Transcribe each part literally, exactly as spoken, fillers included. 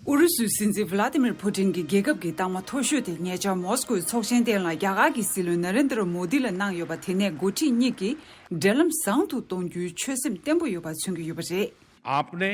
ཨུ་རུ་སུའི་སྲིད་འཛིན་ཝི་ལ་ཏི་མིར་ཕུ་ཏིན་གྱི་རྒྱལ་ཁབ་ཀྱི་རྟགས་མ་མཐོ་ཤོས་དེ་ཉེ་ཆར་མོ་སི་ཀོའི་ཚོགས་ཆེན་སྟེང་ལ་རྒྱ་གར་གྱི་སྲིད་བློན་ན་རེན་དྲ་མོ་དི་ལ་གནང་ཡོད་པ་དེ་ནས་འགོ་ཁྲིད་གཉིས་ཀྱིས་འབྲེལ་ལམ་བཟང་དུ་གཏོང་རྒྱུའི་ཆོད་སེམས་བརྟན་པོ་ཡོད་པ་མཚོན་གྱི་ཡོད་པ་རེད། आपने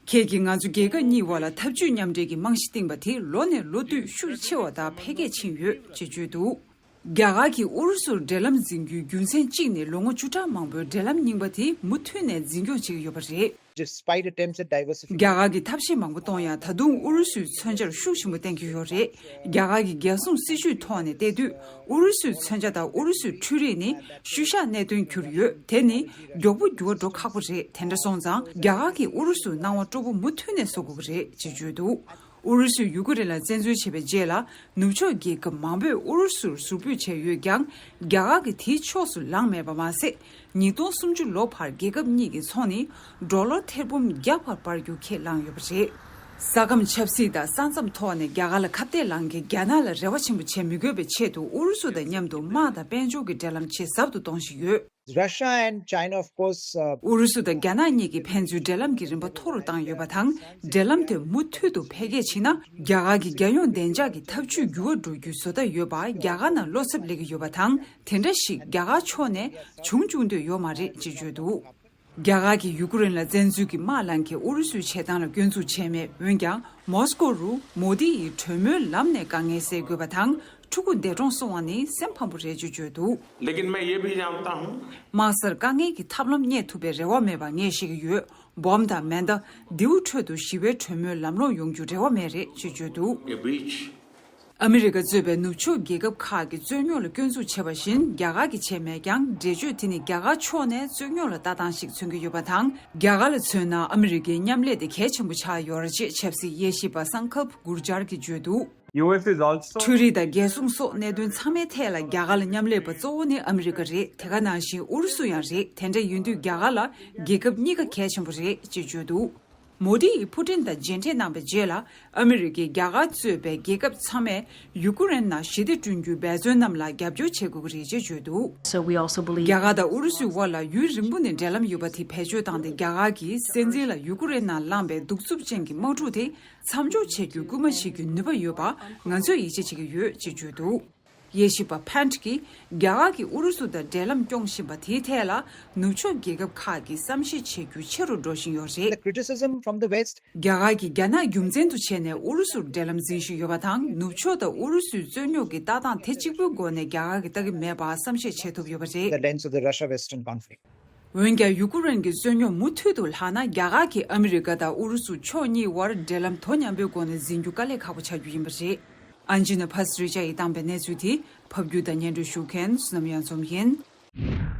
ཁྱེད་ཀྱིས་ང་ཚོ་རྒྱལ་ཁབ་གཉིས་དབར་ལ་འཐབ་ཇུས་མཉམ་འབྲེལ་གྱི་རྨང་གཞི་བཏིང་པ་དེ་ལོ་ནས་ལོ་བསྟུད་ཤུགས་ཆེ་བ་དང་འཕེལ་རྒྱས་ཕྱིན་ཡོད་ཅེས་བརྗོད་འདུག་རྒྱ་གར་གྱིས་ཨུ་རུ་སུར་འབྲེལ་ལམ་འཛིན་རྒྱུའི་རྒྱུ་མཚན་གཅིག་ནི་ལོ་ངོ་བཅུ་ཕྲག་མང་པོའི་འབྲེལ་ལམ་རྙིང་པ་དེ་མུ་མཐུད་ནས་འཛིན་སྐྱོང་བྱེད་ཀྱི་ཡོད་པ་རེད། Despite attempts at diversification, རྒྱ་གར་གྱིས་ཐབས་ཤེས་མང་པོ་གཏོང་ཡང་ད་དུང་ཨུ་རུ་སུའི་མཚོན་ཆར་ཤུགས་ཆེན་པོ་བསྟན་གྱི་ཡོད་རེད། རྒྱ་གར་གྱི་རྒྱལ་སྲུང་སྲིད་ཇུས་ཐོག་ནས་བལྟས་དུས་ཨུ་རུ་སུའི་མཚོན་ཆ་དང་ཨུ་རུ་སུའི་འཕྲུལ་རིག་ནི་ཤུལ་བཞག་གནད་དོན་གྱུར་ཡོད། དེ་ནི་མགྱོགས་པོ་འགྱུར་བ་འགྲོ་ཁག་པོ་རེད། དེ་འདྲ་སོང་ཙང་རྒྱ་གར་གྱིས་ཨུ་རུ་སུར་སྣང་བ་སྤྲོ་པོ་མུ་མཐུད་ནས་བཟོ་དགོས་ཀྱི་རེད་ཅེས་བརྗོད་འདུག་ཨུ་རུ་སུས་ཡུ་ཀེ་རེན་ལ་བཙན་འཛུལ་བྱས་པའི་རྗེས་ལ་ནུབ་ཕྱོགས་རྒྱལ་ཁབ་མང་པོས་ཨུ་རུ་སུར་ཟུར་ཕུད་བྱས་ཡོད་ཀྱང་རྒྱ་གར་གྱིས་དེའི་ཕྱོགས་སུ་ལངས་མེད་པ་མ་ཟད། ཉིས་སྟོང་སུམ་ཅུ་ལོ་བར་རྒྱལ་ཁབ་གཉིས་ཀྱི་ཚོང་ནི་ཌོ་ལར་ཐེར་འབུམ་བརྒྱ་བར་སྤར་རྒྱུ་ཁས་བླངས་ཡོད་པ་རེད། ས་ཁམས་ཆབ་སྲིད་དང་ས་མཚམས་ཐོག་ནས་རྒྱ་གར་ལ་ཁ་གཏད་ལངས་མཁན་རྒྱ་ནག་ལ་རེ་བ་ཆེན་པོ་བྱེད་མི་དགོས་པའི་ཆེད་དུ་ཨུ་རུ་སུ་དང་མཉམ་དུ་དམག་དང་དཔལ་འབྱོར་གྱི་འབྲེལ་ལམ་ཇེ་ཟབ་ཏུ་གཏོང་བཞིན་ཡོད། Russia and China, of course, uh, ཨུ་རུ་སུ་དང་རྒྱ་ནག་གཉིས་ཀྱིས་ཕན་ཚུན་འབྲེལ་ལམ་གྱི་རིམ་པ་མཐོ་རུ་བཏང་ཡོད་པ་དང་། འབྲེལ་ལམ་དེ་མུ་མཐུད་དུ་འཕེལ་རྒྱས་ཕྱིན་ན། རྒྱ་གར་གྱི་རྒྱལ་ཡོངས་བདེ་འཇགས་ཀྱི་འཐབ་ཇུས་འགྱུར་བ་འགྲོ་རྒྱུའི་བཟོ་ལྟ་ཡོད་པ་རྒྱ་གར་ནང་བློ་འཚབ་སླེབས་ཀྱི་ཡོད་པ་དང་། དེ་འདྲ་ཞིག་རྒྱ་གར་ཕྱོགས་ནས་བྱུང་བཅུག་འདོད་ཡོད་མ་རེད་ཅེས་བརྗོད་འདུག་རྒྱ་གར་གྱིས་ཡུ་ཀེ་རེན་ལ་བཙན་འཛུལ་གྱིས་དམག་ལངས་མཁན་ཨུ་རུ་སུའི་བྱེད་སྟངས་ལ་སྐྱོན་འཛུགས་བྱས་མེད། འོན་ཀྱང་མོ་སི་ཀོ་རུ་མོ་དི་ཡིས་གྲོས་མོལ་ལམ་ནས་དཀའ་ངལ་སེལ་དགོས་པ་དང་། ཕྲུ་གུ་འདས་གྲོངས་སོང་བ་ནི་སེམས་ཕམ་པོ་རེད་ཅེས་བརྗོད་འདུག लेकिन मैं ये भी जानता हूं དམག་སར་དཀའ་ངལ་གྱི་ཐབས་ལམ་རྙེད་ཐུབ་པའི་རེ་བ་མེད་པ་ངས་ཤེས་ཀྱི་ཡོད། འབོམ་དང་མེ་མདའ། མདེའུ་ཁྲོད་དུ་ཞི་བའི་གྲོས་མོལ་ལམ་ལྷོང་ཡོང་རྒྱུ་རེ་བ་མེད་རེད་ཅེས་བརྗོད་འདུག་ཨ་མི་རི་ཀ་གཙོས་པའི་ནུབ་ཕྱོགས་རྒྱལ་ཁབ་ཁག་གིས་རྩོད་རྙོག་ལ་སྐྱོན་འཛུགས་བྱས་པ་བཞིན་རྒྱ་གར་གྱིས་བྱས་མེད་ཀྱང་། འགྲེལ་བརྗོད་དེ་ནི་རྒྱ་གར་ཕྱོགས་ནས་རྩོད་རྙོག་ལ་ལྟ་སྟངས་ཤིག་མཚོན་གྱི་ཡོད་པ་དང་། རྒྱ་གར་ལ་མཚོན་ན་ཨ་མི་རི་ཀའི་མཉམ་ལས་དེ་གལ་ཆེན་པོ་ཆགས་ཡོད་རེད་ཅེས་ཆབ་སྲིད་དབྱེ་ཞིབ་པ་སང་ཁབ་གུར་ཇར་གྱིས་བརྗོད་འདུག U S is also འཕྲུལ་རིག་དང་རྒྱལ་སྲུང་སོགས་གནད་དོན་ཚང་མའི་ཐད་ལ་རྒྱ་གར་ལ་མཉམ་ལས་པ་གཙོ་བོ་ནི་ཨ་མི་རི་ཀ་རེད། དེ་ག་ནང་བཞིན་ཨུ་རུ་སུ་ཡང་རེད། དེ་འདྲ་ཡིན་དུས་རྒྱ་གར་ལ་རྒྱལ་ཁབ་གཉིས་ཀ་གལ་ཆེན་པོ་རེད་ཅེས་བརྗོད་འདུག་མོ་དི་ཡིས་ཕུ་ཏིན་དང་མཇལ་འཕྲད་གནང་བའི་རྗེས་ལ་ཨ་མི་རི་ཀས་རྒྱ་གར་གཙོས་པའི་རྒྱལ་ཁབ་ཚང་མས་ཡུ་ཀེ་རེན་ནང་ཞི་བདེ་བསྐྲུན་རྒྱུའི་འབད་བརྩོན་རྣམས་ལ་རྒྱབ་སྐྱོར་བྱེད་དགོས་ཀྱི་རེད་ཅེས་བརྗོད་འདུག So we also believe རྒྱ་གར་དང་ཨུ་རུ་སུའི་དབར་ལ་ཡུན་རིང་པོ་ནས་འབྲེལ་ལམ་ཡོད་པ་དེ་བེད་སྤྱོད་བཏང་སྟེ། རྒྱ་གར་གྱིས་སྲིད་འཛིན་ལ་ཡུ་ཀེ་རེན་ནང་བསླངས་པའི་གདུག་རྩུབ་ཅན་གྱི་དམག་འཁྲུག་དེ་མཚམས་འཇོག་བྱེད་རྒྱུའི་སྐུལ་མ་བྱེད་རྒྱུའི་ནུས་པ་ཡོད་པ་ང་ཚོས་ཡིད་ཆེས་བྱེད་ཀྱི་ཡོད་ཅེས་བརྗོད་འདུག་དབྱེ་ཞིབ་པ་ཕན་ཊི་གིས་རྒྱ་གར་གྱིས་ཨུ་རུ་སུ་དང་འབྲེལ་ལམ་སྐྱོང་བཞིན་པ་དེའི་ཐད་ལ་ནུབ་ཕྱོགས་རྒྱལ་ཁབ་ཁག་གིས་བསམ་ཤེས་བྱེད་རྒྱུ་ཆེ་རུ་འགྲོ་བཞིན་ཡོད་རེད། The criticism from the West རྒྱ་གར་གྱིས་རྒྱ་ནག་རྒྱུ་མཚན་དུ་བྱས་ནས་ཨུ་རུ་སུར་འབྲེལ་ལམ་འཛིན་བཞིན་ཡོད་པ་དང་། ནུབ་ཕྱོགས་དང་ཨུ་རུ་སུའི་རྩོད་རྙོག་གི་ལྟ་སྟངས་དེ་གཅིག་པུའི་སྒོ་ནས་རྒྱ་གར་གྱིས་ལྟ་གི་མེད་པ་བསམ་ཤེས་བྱེད་ཐུབ་ཡོད་པ་རེད། The lens of the Russia Western conflict འོན་ཀྱང་ཡུ་ཀེ་རེན་གྱི་རྩོད་རྙོག་མུ་མཐུད་དུ་ལྷག་ན། རྒྱ་གར་གྱིས་ཨ་མི་རི་ཀ་དང་ཨུ་རུ་སུ་ཕྱོགས་གཉིས་དབར་འབྲེལ་ལམ་དོ་མཉམ་པོའི་སྒོ་ནས་འཛིན་རྒྱུ་དཀའ་ལས་ཁག་པོ་ཆགས་རྒྱུ་ཡིན་པ་རེད། ཨན་ཇི་ན་ཕ་སི་རི་ཅ་ཡིས་བཏང་པའི་གནས་ཚུལ་དེ་ཕབ་སྒྱུར་དང་སྙན་སྒྲོན་ཞུ་མཁན་བསོད་ནམས་གཡང་འཛོམས་ཡིན།